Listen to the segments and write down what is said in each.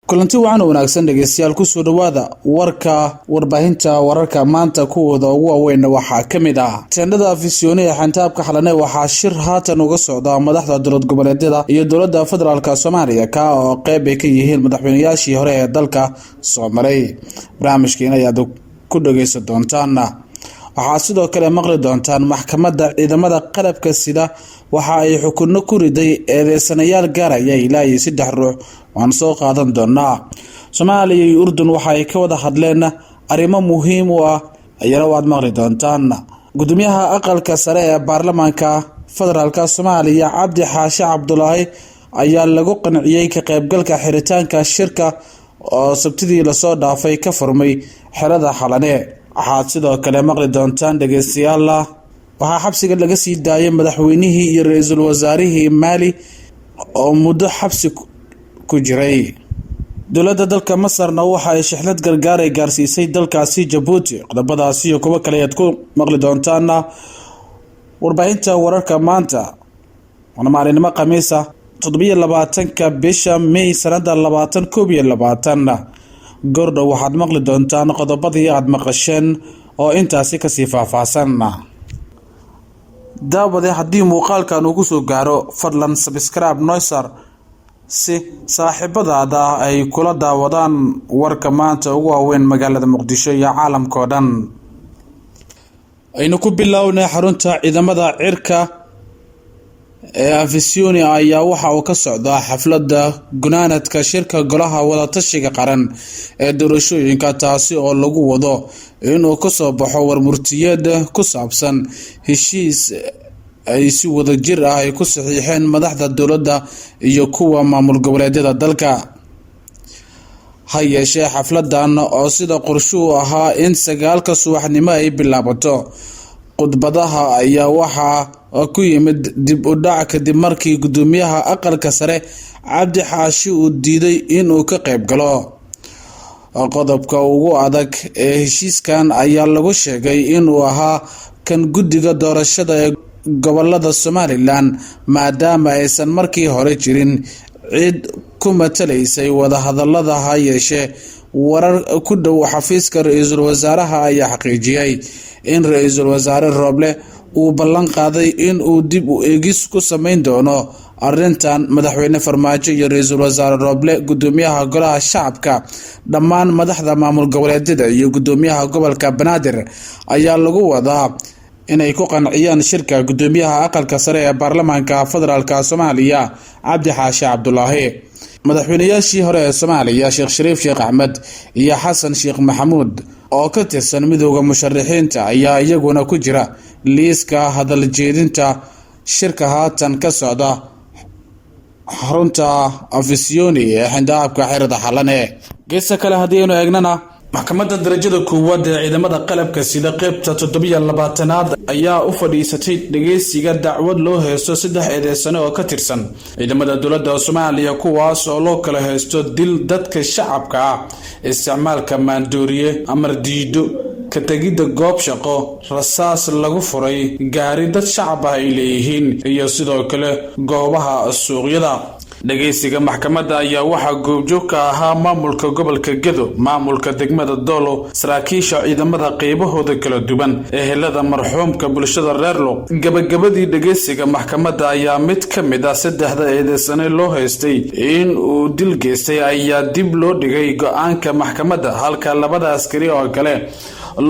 Kulanti wacan oo wanaagsan, dhegeystayaal, kusoo dhawaada warka warbaahinta wararka maanta. Kuwooda ugu waaweynna waxaa ka mid ah: teendhada Afisyooni ee xayndaabka Xalane waxaa shir haatan uga socda madaxda dowlad goboleedyada iyo dowladda federaalka Soomaaliya, ka oo qeyb ay ka yihiin madaxweynayaashii hore ee dalka soo maray. Barnaamijkiin ayaad ku dhageysan doontaan. Waxaad sidoo kale maqli doontaan: maxkamadda ciidamada qalabka sida waxa ay xukunno ku riday eedeysanayaal gaaraya ilaa iyo saddex ruux. Waan soo qaadan doonaa. Soomaaliya iyo Urdun waxa ay ka wada hadleen arrimo muhiim u ah, ayana waad maqli doontaan. Gudoomiyaha aqalka sare ee baarlamaanka federaalka Soomaaliya, Cabdi Xaashi Cabdulaahi, ayaa lagu qanciyey ka qaybgalka xiritaanka shirka oo Sabtidii lasoo dhaafay ka furmay xerada Xalane. Waxaad sidoo kale maqli doontaan, dhegeystayaal, waxaa xabsiga laga sii daayay madaxweynihii iyo ra-iisul wasaarihii Maali oo muddo xabsi ku jiray. Dowladda dalka Masarna waxa ay shixnad gargaar ay gaarsiisay dalkaasi Jabuuti. Qodobadaasi iyo kuwo kale ayaad ku maqli doontaana warbaahinta wararka maanta. Waana maalinimo Khamiisa, 27-ka bisha May, sanada 2021. Goordhow waxaad maqli doontaan qodobadii aad maqasheen oo intaasi kasii faahfaahsan. Daawade, haddii muuqaalkan uu kusoo gaaro, fadlan subscribe noisar si saaxiibadaada ay kula daawadaan warka maanta ugu waaweyn magaalada Muqdisho iyo caalamka oo dhan. Aynu ku bilownay: xarunta ciidamada cirka ee Afisyooni ayaa waxa uu ka socdaa xafladda gunaanadka shirka golaha wadatashiga qaran ee doorashooyinka, taasi oo lagu wado inuu kasoo baxo warmurtiyeed ku saabsan heshiis ay si wadajir ah ay ku saxiixeen madaxda dowladda iyo kuwa maamul goboleedyada dalka. Ha yeeshee, xafladan oo sida qorshuhu ahaa in 9-ka subaxnimo ay bilaabato khudbadaha ayaa waxaa ku yimid dib u dhac kadib markii gudoomiyaha aqalka sare, Cabdi Xaashi, uu diiday inuu ka qayb galo. Qodobka ugu adag ee heshiiskan ayaa lagu sheegay inuu ahaa kan guddiga doorashada ee gobolada Somaliland, maadaama aysan markii hore jirin cid ku matalaysay wadahadalada. Ha yeeshee, warar ku dhow xafiiska ra-iisul wasaaraha ayaa xaqiijiyay in ra-iisul wasaare Rooble uu ballan qaaday in uu dib u eegis ku sameyn doono arintan. Madaxweyne Farmaajo iyo ra-iisul wasaare Rooble, gudoomiyaha golaha shacabka, dhammaan madaxda maamul goboleedyada iyo gudoomiyaha gobolka Banaadir ayaa lagu wadaa inay ku qanciyaan shirka gudoomiyaha aqalka sare ee baarlamaanka federaalka Soomaaliya, Cabdi Xaashi Cabdulaahi. Madaxweynayaashii hore ee Soomaaliya, Sheekh Shariif Sheekh Axmed iyo Xasan Sheekh Maxamuud oo ka tirsan midooda musharaxiinta, ayaa iyaguna ku jira liiska hadal jeedinta shirka haatan ka socda xarunta Afisyooni ee xayndaabka xerada Xalane. Geesta kale haddii aynu eegnana, maxkamadda darajada koowaad ee ciidamada qalabka sida qeybta 27-aad ayaa u fadhiisatay dhageysiga dacwad loo haysto saddex eedeysane oo ka tirsan ciidamada dowladda Soomaaliya, kuwaas oo loo kala haysto dil dadka shacabka ah, isticmaalka maandooriye, amar diido, ka tegidda goob shaqo, rasaas lagu furay gaari dad shacab ah ay leeyihiin iyo sidoo kale goobaha suuqyada. Dhageysiga maxkamadda ayaa waxaa goobjoog ka ahaa maamulka gobolka Gedo, maamulka degmada Doolo, saraakiisha ciidamada qeybahooda kala duwan, ehelada marxuumka, bulshada reer Luuq. Gabagabadii dhageysiga maxkamadda ayaa mid ka mid ah saddexda eedeysane loo haystay in uu dil geystay ayaa dib loo dhigay go-aanka maxkamadda, halka labada askari oo kale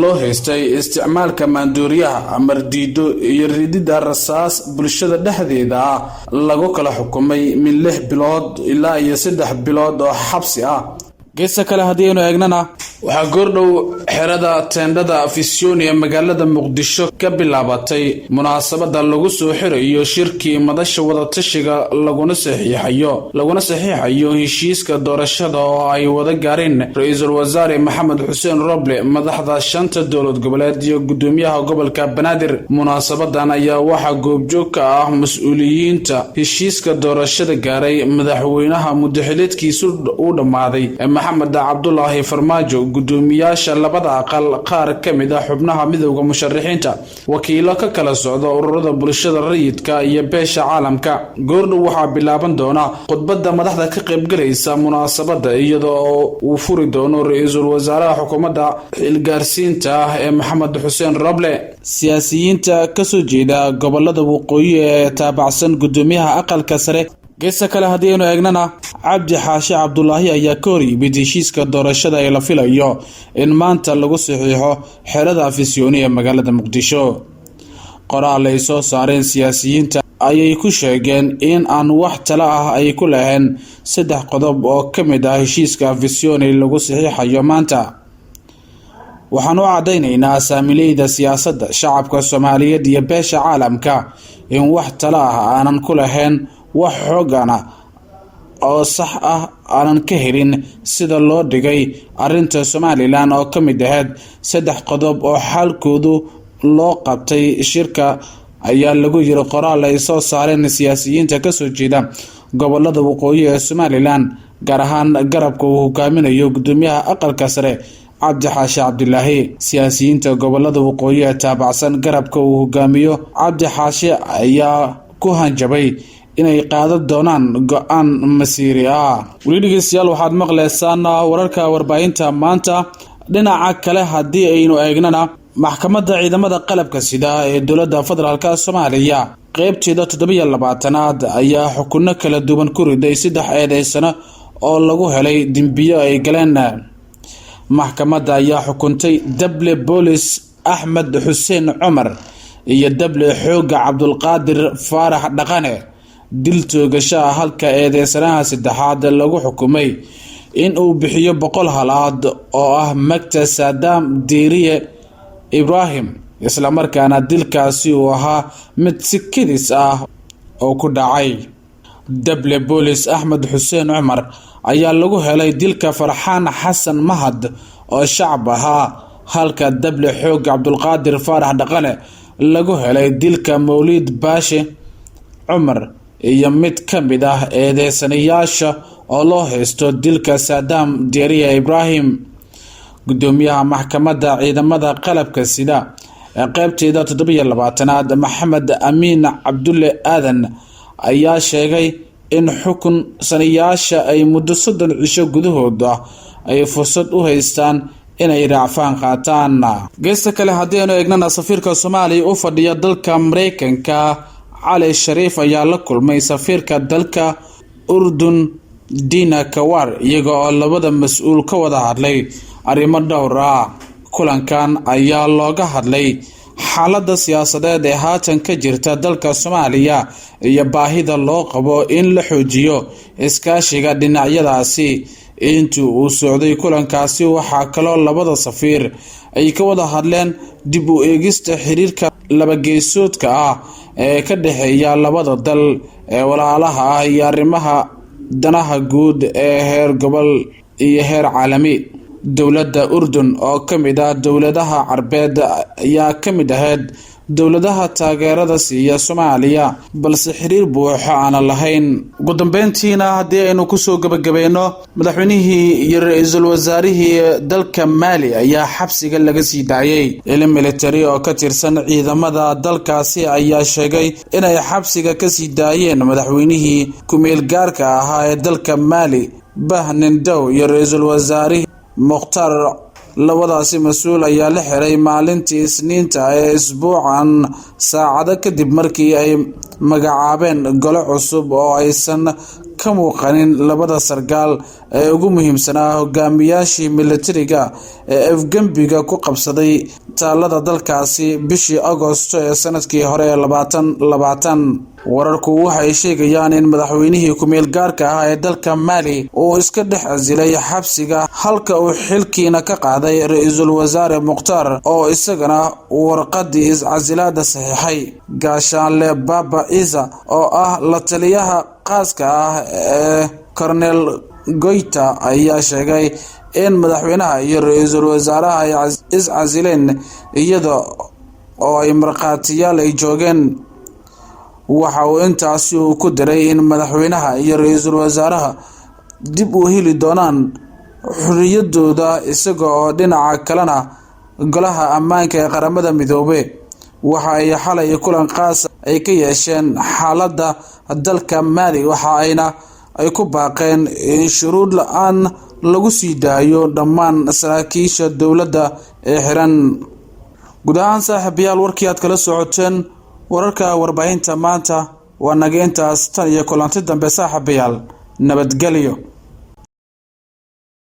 loo haystay isticmaalka maandooriyaha, amar diido iyo rididda rasaas bulshada dhexdeeda ah lagu kala xukumay min 6 bilood ilaa iyo 3 bilood oo xabsi ah. Geesta kale haddii aynu eegnana, waxaa goordhow xerada teendhada Afisyooni ee magaalada Muqdisho ka bilaabatay munaasabada lagu soo xirayo shirkii madasha wadatashiga, laguna saxiixayo heshiiska doorashada oo ay wada gaareen ra-iisul wasaare Maxamed Xuseen Roble, madaxda shanta dowlad goboleed iyo gudoomiyaha gobolka Banaadir. Munaasabadan ayaa waxaa goobjoog ka ah mas-uuliyiinta heshiiska doorashada gaaray, madaxweynaha muddaxileedkiisu uu dhammaaday, Maxamed Cabdulaahi Farmaajo. Guddoomiyaasha labada aqal, qaar ka mid ah xubnaha midowda musharaxiinta, wakiilo ka kala socda ururada bulshada rayidka iyo beesha caalamka. Goordhow waxaa bilaaban doona khudbadda madaxda ka qaybgalaysa munaasabadda, iyadoo uu furi doono ra-iisul wasaaraha xukuumadda xilgaarsiinta ah ee Maxamed Xuseen Roble. Siyaasiyiinta kasoo jeeda gobolada waqooyi ee taabacsan guddoomiyaha aqalka sare. Geesta kale haddii aynu eegnana, Cabdi Xaashi Cabdulaahi ayaa ka hor yimid heshiiska doorashada ee la filayo in maanta lagu saxiixo xerada Afisyooni ee magaalada Muqdisho. Qoraal ay soo saareen siyaasiyiinta ayay ku sheegeen in aan wax talo ah ay ku lahayn saddex qodob oo ka mid ah heshiiska Afisyooni lagu saxiixayo maanta. "Waxaan u caddaynaynaa saamileyda siyaasadda, shacabka Soomaaliyeed iyo beesha caalamka in wax talo ah aanan ku lahayn, wax xoogana oo sax ah aanan ka helin sida loo dhigay arrinta Somaliland oo ka mid ahayd saddex qodob oo xaalkoodu loo qabtay shirka," ayaa lagu yiri qoraal ay soo saareen siyaasiyiinta kasoo jeeda gobolada waqooyi ee Somaliland, gaar ahaan garabka uu hogaaminayo gudoomiyaha aqalka sare Cabdi Xaashi Cabdilaahi. Siyaasiyiinta gobolada waqooyi ee taabacsan garabka uu hogaamiyo Cabdi Xaashi ayaa ku hanjabay inay qaadan doonaan go-aan masiiri ah. Weli dhegeystayaal, waxaad maqleysaan wararka warbaahinta maanta. Dhinaca kale haddii aynu eegnana, maxkamadda ciidamada qalabka sida ee dowladda federaalka Soomaaliya qeybteeda 27aad ayaa xukuno kala duwan ku riday saddex eedeysano oo lagu helay dembiyo ay galeen. Maxkamadda ayaa xukuntay dable boolis Axmed Xuseen Cumar iyo dable xooga Cabdulqaadir Faarax Dhaqane dil toogasho ah, halka eedeysanaha saddexaad lagu xukumay in uu bixiyo 100 halaad oo ah magta Saadaam Diiriye Ibraahim, islamarkaana dilkaasi uu ahaa mid si kedis ah oo ku dhacay. Dable boolis Axmed Xuseen Cumar ayaa lagu helay dilka Farxaan Xasan Mahad oo shacab ahaa, halka dable xoog Cabdulqaadir Faarax Dhaqane lagu helay dilka Mawliid Baashe Cumar iyo mid ka mid ah eedeysanayaasha oo loo haysto dilka Saadaam Deeriya Ibraahim. Gudoomiyaha maxkamadda ciidamada qalabka sida ee qeybteeda 27aad, Maxamed Amiin Cabdulle Aadan, ayaa sheegay in xukun sanayaasha ay muddo 30 cisho gudahood ah ay fursad u haystaan inay raacfaan qaataan. Geesta kale haddii aynu eegnana, safiirka Soomaaliya u fadhiya dalka Mareykanka Cali Shariif ayaa la kulmay safiirka dalka Urdun Dina Kawar, iyaga oo labada mas-uul ka wada hadlay arrimo dhowr ah. Kulankan ayaa looga hadlay xaaladda siyaasadeed ee haatan ka jirta dalka Soomaaliya iyo baahida loo qabo in la xoojiyo iskaashiga dhinacyadaasi. Intii uu socday kulankaasi, waxaa kaloo labada safiir ay ka wada hadleen dib u eegista xiriirka labageesoodka ah ee ka dhexeeya labada dal ee walaalaha ah iyo arrimaha danaha guud ee heer gobol iyo heer caalami. Dowladda Urdun oo ka mid ah dowladaha Carbeed ayaa ka mid ahayd dowladaha taageerada siiya Soomaaliya, balse xiriir buuxo aanan lahayn. Ugu dambeyntiina haddii aynu kusoo gabagabayno, madaxweynihii iyo ra-iisul wasaarihii dalka Maali ayaa xabsiga laga sii daayay. Ili military oo ka tirsan ciidamada dalkaasi ayaa sheegay inay xabsiga kasii daayeen madaxweynihii ku-meel gaarka ahaa ee dalka Maali, Bah N'Daw, iyo ra-iisul wasaarihii Mukhtaar. Labadaasi mas-uul ayaa la xiray maalintii Isniinta ee isbuucan, saacado kadib markii ay magacaabeen gole cusub oo aysan ka muuqanin labada sargaal ee ugu muhiimsanaa hogaamiyaashii militariga ee afgembiga ku qabsaday talada dalkaasi bishii Agosto ee sanadkii hore ee 2020. Wararku waxay sheegayaan in madaxweynihii ku-meel gaarka ah ee dalka Maali uu iska dhex casilay xabsiga, halka uu xilkiina ka qaaday ra-iisul wasaare Mukhtaar oo isagana warqadii iscasilaada saxiixay. Gaashaanle Baba Ciisa oo ah la taliyaha qaaska ah ee Kornel Goita ayaa sheegay in madaxweynaha iyo ra-iisul wasaaraha ay iscasileen iyada oo ay markhaatiyaal ay joogeen. Waxa uu intaasi uu ku daray in madaxweynaha iyo ra-iisul wasaaraha dib u heli doonaan Xorriyadooda, isaga oo dhinaca kalena Golaha Ammaanka ee Qaramada Midoobe waxa ay xalay kulan qaas ay ka yeesheen xaaladda dalka Maali, waxa ayna ay ku baaqeen in shuruud la-aan lagu sii daayo dhammaan saraakiisha dowladda ee xiran. Guud ahaan, saaxiibayaal, warkii aad kala socoteen wararka warbaahinta maanta waa naga intaas. Tan iyo kulanti dambe, saaxiibayaal, nabadgelyo.